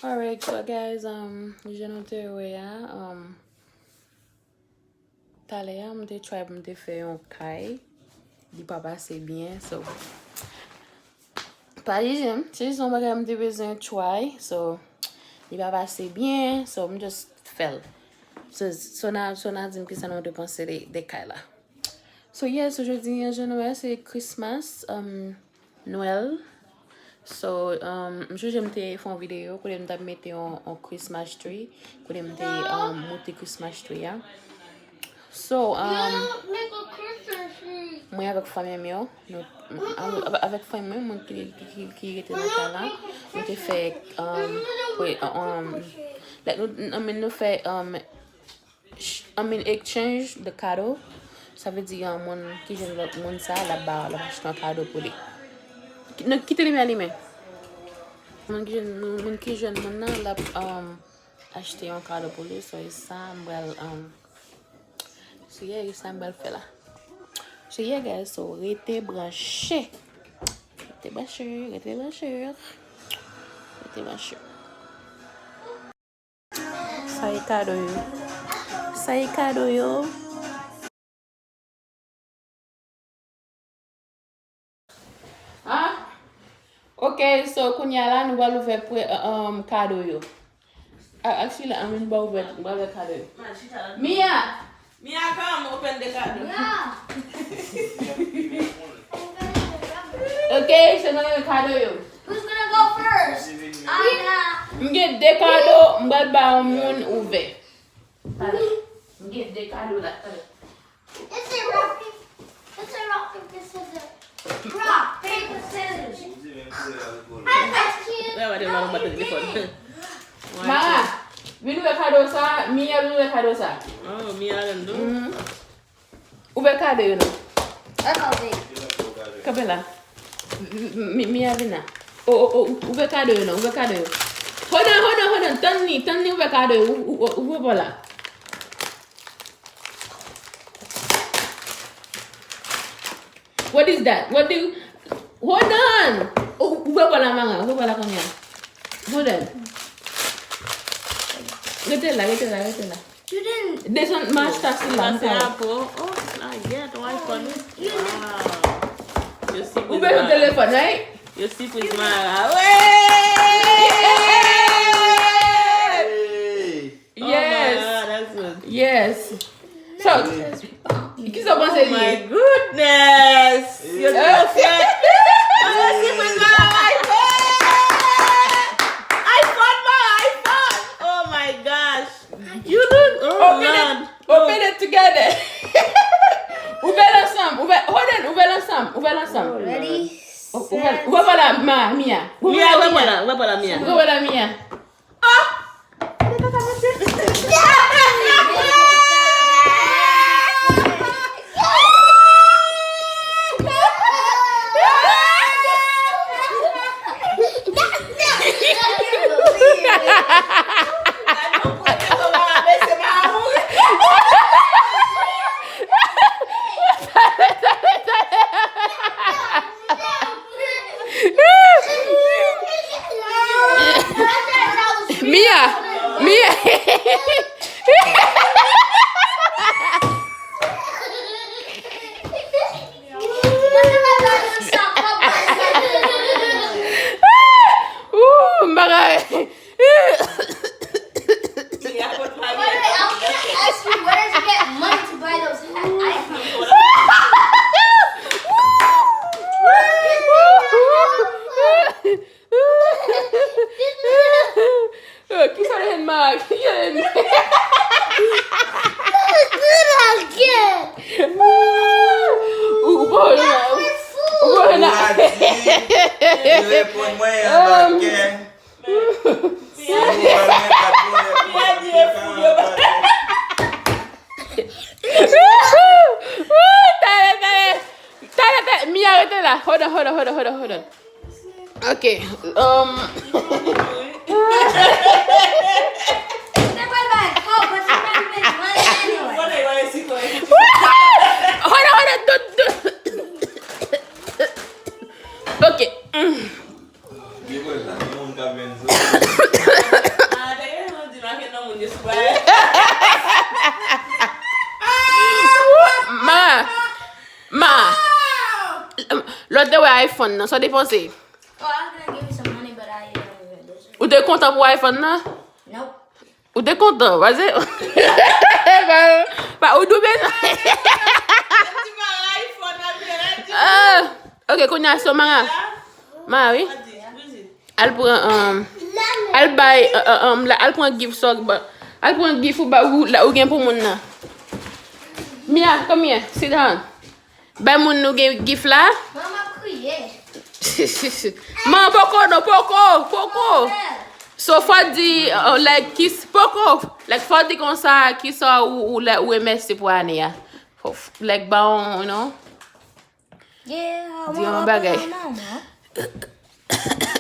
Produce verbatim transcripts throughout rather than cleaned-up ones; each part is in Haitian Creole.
Alright, so guys, um, jan nou te wè a, um, talè a, m te try pou m te fè yon kay. Li pa pase byen, so. Pa jije m, se jis yon bagay m te bezwen try, so. Li pa pase byen, so m just fè l. So, so na, so na di m kisa nou te panse de, de kay la. So, yes, jodi a, jan nou wè, se Christmas, um, Nwèl. So, um, m sonje m te fè yon videyo kote m t ap mete yon, yon Christmas tree, kote m te, um, moute Christmas tree a. So, um, mwen avèk fanmi m yo, nou, avè-, avèk fanmi m, moun ki, ki, ki, ki rete nan kay la, nou te fè, um, pre-, um, like, nou, I mean, nou fè, um, ch-, I mean, exchange de kado. Sa vle di, yon moun ki jwenn lòt moun sa, l ap ba, l ap achte yon kado pou li. Ki-, nou kite limyè limen. Moun ki jwenn, moun ki jwenn moun nan, l ap, um, achte yon kado pou li. So, e sa m pral, um, so, yeah, e sa m pral fè la. So, yeah, guys, so, rete branche. Rete branche, rete branche. Rete branche. Sa e kado yo. Sa e kado yo. Ah? Ok, so kounye a la, nou pral ouvè pre-, um, kado yo. Ah, actually, I mean, nou pral ouvè, nou pral ouvè kado yo. Mia! Mia, come, open the kado. Yeah. Ok, so nou ouvè kado yo. Who's gonna go first? Ana. M gen de kado, m pral ba yon moun ouvè. Talè. M gen de kado la, talè. It's a rock, it's a rock, paper, scissors. Rock, paper, scissors. I bet you. Lè w ap bat telefòn. Mara, vin ouvè kado sa, Mia vin ouvè kado sa. Oh, Mia ladan tou. Mhm. Ouvè kado yo non. Kanpe la. M-, m-, m-, Mia vin la. O, o, o, ouvè kado yo non, ouvè kado yo. Hold on, hold on, hold on. Tann li, tann li ouvè kado yo. Ou, ou, ou, ouvè bò la. What is that? What do you, hold on! Ou, ouvè bò la, Mara. Ouvè bò la kounye a. Hold on. Rete la, rete la, rete la. You didn't. Desann, m achte sa la, m ka wè. Oh, I get one for me. Wow. Yo sipriz Mara. Ou bezwen telefòn, right? Yo sipriz Mara. Wey! Hey! Yes. Oh my God, that's good. Yes. So, kisa w panse li ye? Oh my goodness. Yo te ofè. Mwen resi mwen nan iPhone. iPhone, mwen iPhone. Oh my gosh. You do. Oh Lord. Open it together. Ouvè l ansanm. Ouvè, hold on, ouvè l ansanm. Ouvè l ansanm. Ready? Ouvè, ouvè pa la, Mia. Mia, ouvè pa la, ouvè pa la, Mia. Ouvè pa la, Mia. Ah! Mia! Mia! Ooh, m pa ka. Where did, I was gonna ask you, where did you get money to buy those ha-, iPhones? Kisa l jwenn Mara? Kisa l jwenn? Ou, ou pa wè la. Ou pa wè la. Ou a di, li reponn mwen anba kè. Talè, talè. Talè, talè. Mia, rete la. Hold on, hold on, hold on, hold on, hold on. Ok. Um. Hold on, hold on. Do, do. Ok. Mm. Gen moun, gen moun k ap jwenn zo. iPhone nan, sa w te panse? Oh, I was gonna give you some money, but I didn't even do it. Ou te kontan pou iPhone nan? Nope. Ou te kontan, pase. Pa, pa, ou dwe bezwen. Ah, ok, kounye a, so, Mara. Mara, wi. Al pran, um, al bay, uh, uh, um, la, al pran gift, so, ba, al pran gift ou ba, ou, la, ou gen pou moun nan. Mia, come here, sit down. Bay moun nou gen gift la. Mwen m ap kriye. Man, poko, non, poko, poko. So, fò di, uh, like, kis, poko. Like, fò di konsa, kisa ou, ou, like, ou remèsye pou ane a. Fò, like, ba yon, you know. Yeah, Di yon bagay. Mama.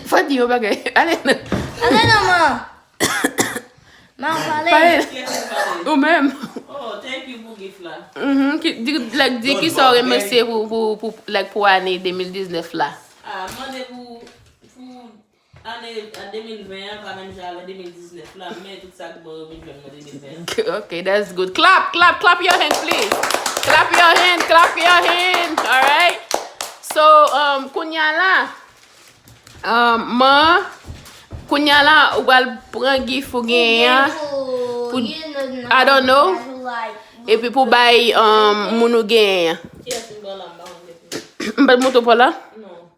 Fò di yon bagay. Ale, non. Ale, non, man. Man, pale. Pale. Ou menm. Oh, thank you pou gift la. Mhm, ki, di, like, di kisa ou remèsye pou, pou, pou, like, pou ane de mil diznèf la. Ah, mande pou, pou ane de mil ven an, pa menm jan avè de mil diznèf la, men tout sa k bon yo vin jwenn mwen de mil ven an. Ok, that's good. Clap, clap, clap your hand, please. Clap your hand, clap your hand. Alright. So, um, kounya la, um, man, kounya la, ou pral pran gift ou genyen an. Pou, I don't know. Epi pou bay, um, moun ou genyen an. Kiyès m pran la, m pa konn. M pa t montre w pran la? Non.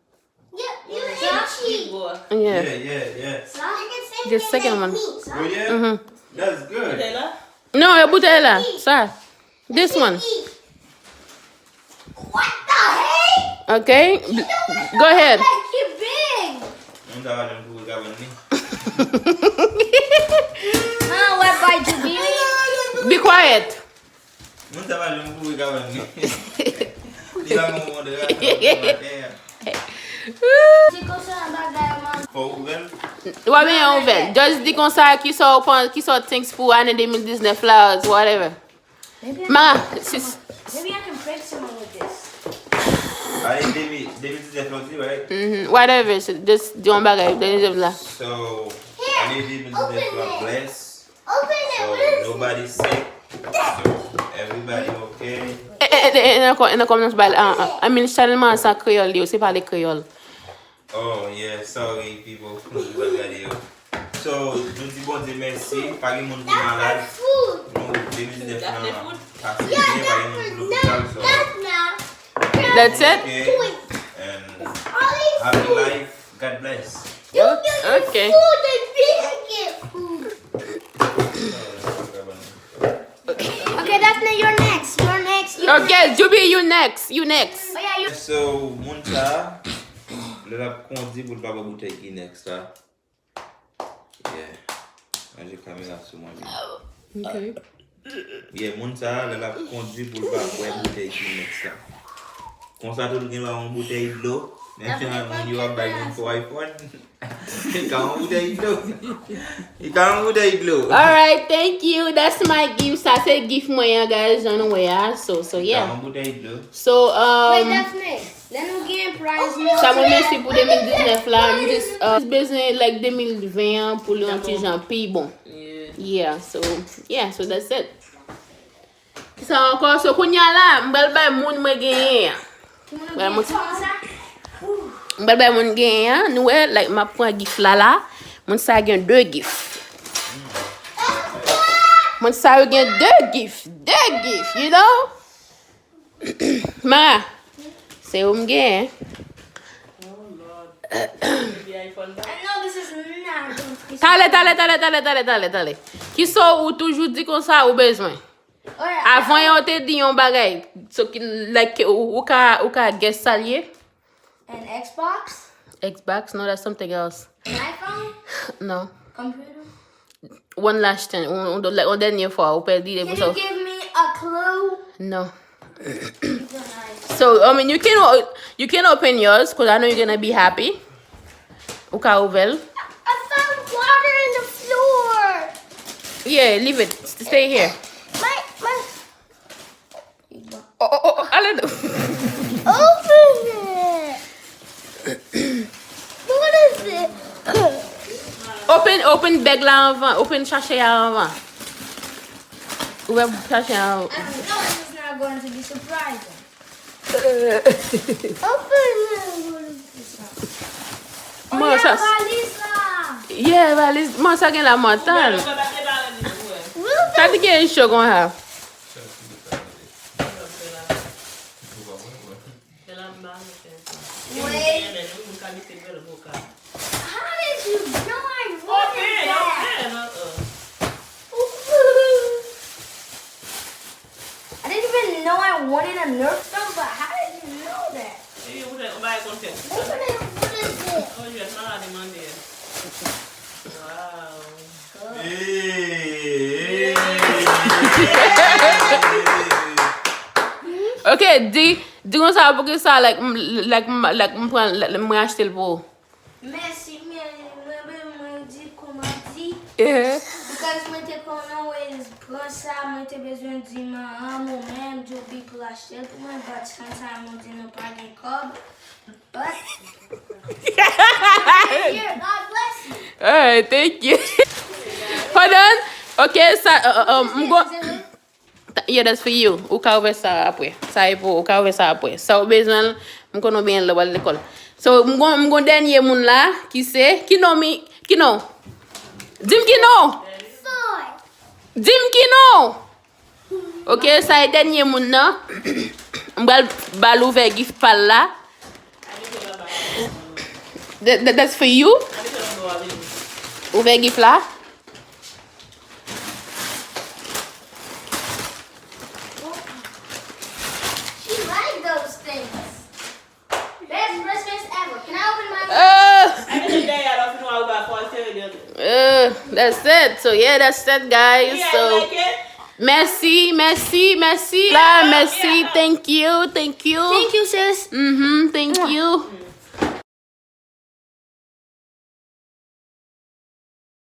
Yeah, you and she. Yeah. Yeah, yeah, yeah. The second one. Oh, yeah? Mhm. That's good. Bouteille la? Non, e boutèy la. Sa. This one. What the heck? Okay? Go ahead. Like you big. Moun sa pa janm kouvri kabann li. Huh? What by Jubilee? Be quiet. Moun sa pa janm kouvri kabann li. Li pa gon bon dra nan maten an. Ti konsa bagay man. Fò w ouvè l. Ou pa bezwen ouvè. Just di konsa, kisa w pan, kisa w thinks pou ane de mil diznèf la, whatever. Maybe I Ma, can, sis. Maybe I can prank someone with this. Ane de mil, de mil diznèf la w di, right? Mhm, whatever. So, just di yon bagay, de mil diznèf la. So, ane de mil diznèf la bless. Open it, So, Lucy. Nobody sick. So, everybody okay. E, e, e, e, nan kò, nan kòmans bay, an, an, an, min, sèlman sa kreyòl li yo, se pale kreyòl. Oh, yeah, sorry, people. Nou di bagay yo. So, nou di Bondye mèsi. Pa gen moun ki malad. Food. Nou, de mil diznèf lan pase byen, pa gen moun ki lopital, so. That's not. That's it? Okay. And All these happy food. Life. God bless. You get Okay. Food and big get food. Okay, Daphne, you're next. You're next. You're Okay, Juby, you next. You next. Oh, yeah, you. So, moun sa, lè l ap kondi pou l pa bwè boutèy Kleenex la. Yeah. Manje kamera sou mwen. Okay. Yeah, moun sa, lè l ap kondi pou l pa bwè boutèy Kleenex la. Konsa tou l gen yon boutèy dlo. Menm jan moun yo ap bay moun pou iPhone. Li ka yon boutèy dlo. Li ka yon boutèy dlo. Alright, thank you. That's my gift. Sa se gift mwen an, guys. Jan nou wè a. So, so, Li ka yeah. Yon boutèy dlo. So, Wait, um, Daphne. Lè nou gen prize nou. Sa mwen mèsi pou de mil diznèf la. M just, uh, just bezwen, like, de mil ven an pou li yon ti jan pi bon. Yeah, so, yeah, so that's it. Kisa ankò? So, kounya la, m pral bay moun mwen genyen an. Pral montre. M pral bay moun genyen an. Nou wè, like, m ap pran gift la la. Moun sa gen de gift. Moun sa yo gen de gift. De gift, you know? Mara, se ou m genyen. I know this is not going to be. Tale, tale, tale, tale, tale, tale, tale. Kisa ou toujou di konsa ou bezwen? Oh, yeah. Avan yo te di yon bagay. So, ki, like, ou, ou ka, ou ka guess sa l ye? An Xbox? Xbox? No, that's something else. An iPhone? No. Computer? One last thing. On, on, like, on dènye fwa, ou pèdi de Can pou sa. You give me a clue? No. You're nice. So, I mean, you can o- you can open yours because I know you're gonna be happy. Ou ka ouvè l. I found water in the floor. Yeah, leave it. Stay here. My, my. Oh, oh, oh, oh, ale non. Open it. What is it? Open, open bag la anvan. Open sachet a anvan. Ouvè sachet a anvan. I know this is not going to be surprising. Open it. Man, sa. Valiz la. Yeah, valiz. Man, sa gen la, man, tann. Sa te gen cho konsa. Wait. How did you know I wanted that? I didn't even know I wanted a Nerf gun, but how did you know that? Open it, what is it? Ok, di, di konsa, poukisa, like, m- like, m- like, m pran, like, mwen achte l pou ou. Mèsi, men mwen bezwen di kòman di. Because mwen te konnen w pran sa, mwen te bezwen di manman m ou menm, Joby pou l achte l pou mwen, but sometimes mwen di nou pa gen kòb. But here, God bless you. Alright, thank you. Hold on. Ok, sa, uh, uh, um, m gon- Ta- Yeah, that's for you. Ou ka ouvè sa apre. Sa e pou ou ka ouvè sa apre. Sa ou bezwen, m konn ou byen lè w al lekòl. So, m gon, m gon dènye moun la, ki se, ki non mi, ki non? Di m ki non! Di m ki non! Ok, sa e dènye moun nan. M pral ba l ouvè gif pa l la. That, that, that's for you. Ouvè gif la. She like those things. Best Christmas ever. Can I open mine? Uh, uh, that's it. So yeah, that's it, guys. So, mèsi, mèsi, mèsi. La, mèsi. Thank you, thank you. Thank you, sis. Mm-hmm, thank you.